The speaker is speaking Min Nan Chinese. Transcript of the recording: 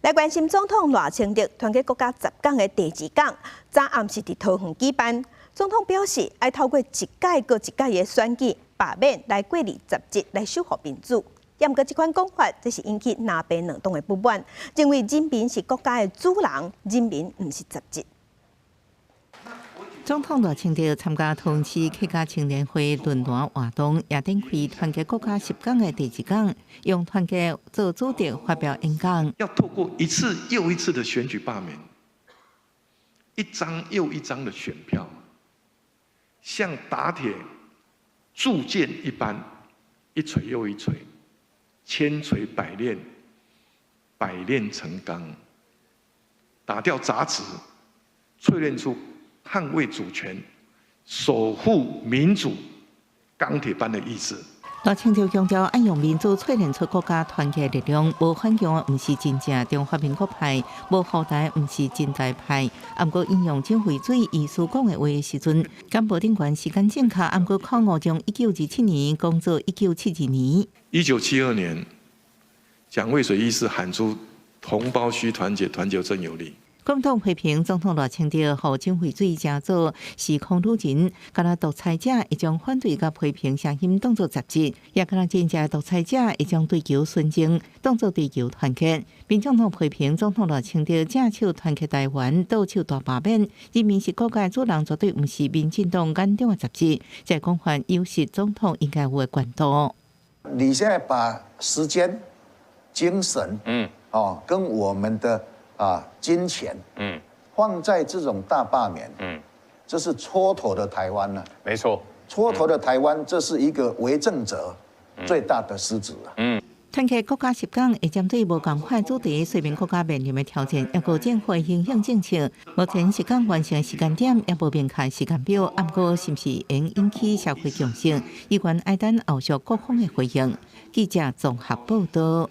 來關心總統賴清德團結國家十工的第二工，昨暗時佇桃園舉辦。總統表示，愛透過一屆閣一屆的選舉罷免來過濾雜質，來守護民主。毋過這款講法，這是引起藍白兩黨的不滿，認為人民是國家的主人，人民毋是雜質。總統賴清德參加桃園市客家青年會論壇活動，也展開團結國家十工的第二工，用團結做主題發表演講。要透過一次又一次的選舉罷免，一張又一張的選票，像打鐵鑄劍一般，一錘又一錘，千錘百煉，百煉成鋼，打掉雜質，淬煉出捍衛主權、守護民主、鋼鐵般的意志。賴清德強調，愛用民主淬煉出國家團結力量，無反共毋是真正中華民國派，無護台毋是真台派。毋過引用蔣渭水醫師講的話的時陣，敢無認懸時間正確，毋過口誤將1927年講做1972年。1972年，蔣渭水醫師喊出“同胞須團結，團結真有力”。國民黨批評總統賴清德予蔣渭水成做時空旅人，敢若獨裁者會將反對佮批評聲音當作雜質，也敢若真正獨裁者會將追求純正當作追求團結。民眾黨批評總統賴清德正手團結台灣，倒手大罷免，人民是國家主人，絕對毋是民進黨眼中的雜質。這講法有失總統應該有的權度。你現在把時間、精神，哦，跟我們的金錢，放在這種大罷免，這是蹉跎的台灣呢。沒錯，蹉跎的台灣，這是一個為政者最大的失職啊。團結國家十工會針對無仝款主題，說明國家面臨的挑戰，抑閣政府的形象政策。目前十工完成時間點也無明確時間表，毋過是毋是會引起社會共識，依然愛等後續各方的回應。記者綜合報道。